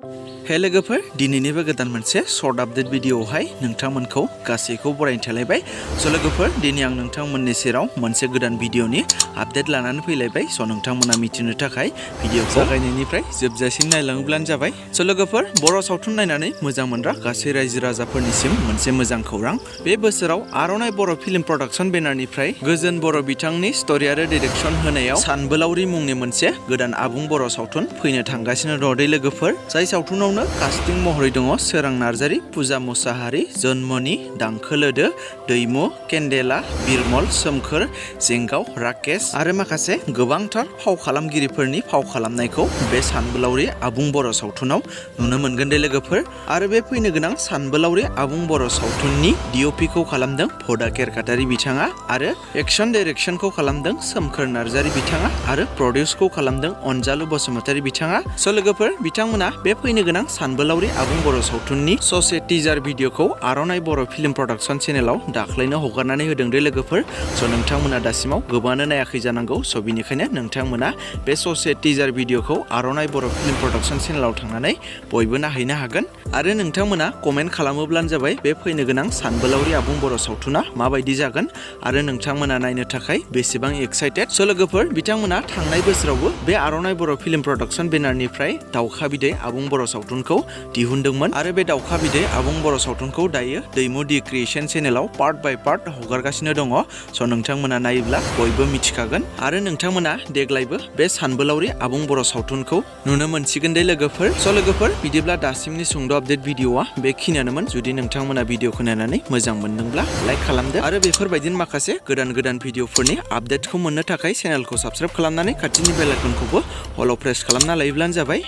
हे लोगोफोर दिनैनिबो गोदान मोनसे शर्ट आपडेट भिडिअआवहाय नोंथांमोनखौ गासैखौ बरायनो थालायबाय। स' लोगोफोर दिनै आं नोंथांमोननि सेराव मोनसे गोदान भिडिअनि आपडेट लानानै फैलायबाय। स' नोंथांमोना मिथिनो थाखाय भिडिअखौ जागायनायनिफ्राय जोबजासिम नायलाङोब्लानो जाबाय। स' लोगोफोर बर' सावथुन नायनानै मोजां मोनग्रा गासै रायजो राजाफोरनिसिम मोनसे मोजां खौरां। बे बोसोराव आर'नाइ बर' फिल्म प्रडाक्सन बेनारनिफ्राय गोजोन बर' बिथांनि स्ट'रि आरो डिरेक्सन होनायाव सानबोलावरि मुंनि मोनसे गोदान आबुं बर' सावथुन फैनो थांगासिनो दङ दै लोगोफोर। जाय सावथुनावनो कास्टिं महरै दङ सोरां नार्जारि, पुजा मुसाहारि, जन्मनि, दांखोलोदो, दैमु, केन्देला, बिरमल, सोमखोर, जेंगाव, राकेश आरो माखासे गोबांथार फाव खालामगिरिफोरनि फाव खालामनायखौ बे सानबोलावरि आबुं बर' सावथुनाव नुनो मोनगोन दे लोगोफोर। आरो बे फैनो गोनां सानबोलावरि आबुं बर' सावथुननि डिअपिखौ खालामदों भदा केरकाटारि बिथाङा आरो एक्सन डाइरेक्सनखौ खालामदों सोमखोर नार्जारि बिथाङा आरो प्रडिउसखौ खालामदों अनजालु बसुमतारि बिथाङा। स' लोगोफोर बिथांमोना बे फैनो गोनां सानबोलावरि आबुं बर' सावथुननि ससे टिजार भिडिअखौ आर'नाइ बर' फिल्म प्रडाक्सन चेनेलाव दाख्लैनो हगारनानै होदों दे लोगोफोर। स' नोंथांमोना दासिमाव गोबाङानो नायाखै जानांगौ। स' बिनिखायनो नोंथांमोना बे ससे टिजार भिडिअखौ आर'नाइ बर' फिल्म प्रडाक्सन चेनेलाव थांनानै बयबो नायहैनो हागोन। आरो नोंथांमोना कमेन्ट खालामोब्लानो जाबाय बे फैनो गोनां सानबोलावरि आबुं बर' सावथुना माबायदि जागोन आरो नोंथांमोना नायनो थाखाय बेसेबां एक्साइटेड। स' लोगोफोर बिथांमोना थांनाय बोसोरावबो बे आर'नाइ बर' फिल्म प्रडाक्सन बेनारनिफ्राय दाउखा बिदै आबुं बर' सावथुनखौ दिहुनदोंमोन आरो बे दाउखा बिदै आबुं बर' सावथुनखौ दायो दैमु दि क्रिएशन चेनेलाव पार्ट बाय पार्ट हगारगासिनो दङ। स' नोंथांमोना नायोब्ला बयबो मिथिखागोन आरो नोंथांमोना देग्लायबो बे सानबोलावरि आबुं बर' सावथुनखौ नुनो मोनसिगोन दे लोगोफोर। स' लोगोफोर बिदिब्ला दासिमनि सुंद' आपडेट भिडिअआ बेखिनियानोमोन। जुदि नोंथांमोना भिडिअखौ नायनानै मोजां मोनदोंब्ला लाइक खालामदो आरो बेफोरबायदिनो माखासे गोदान भिडिअफोरनि आपडेटखौ मोननो थाखाय चेनेलखौ साबस्क्राइब खालामनानै खाथिनि बेल आइकनखौबो अलाव प्रेस खालामना लायोब्लानो जाबाय।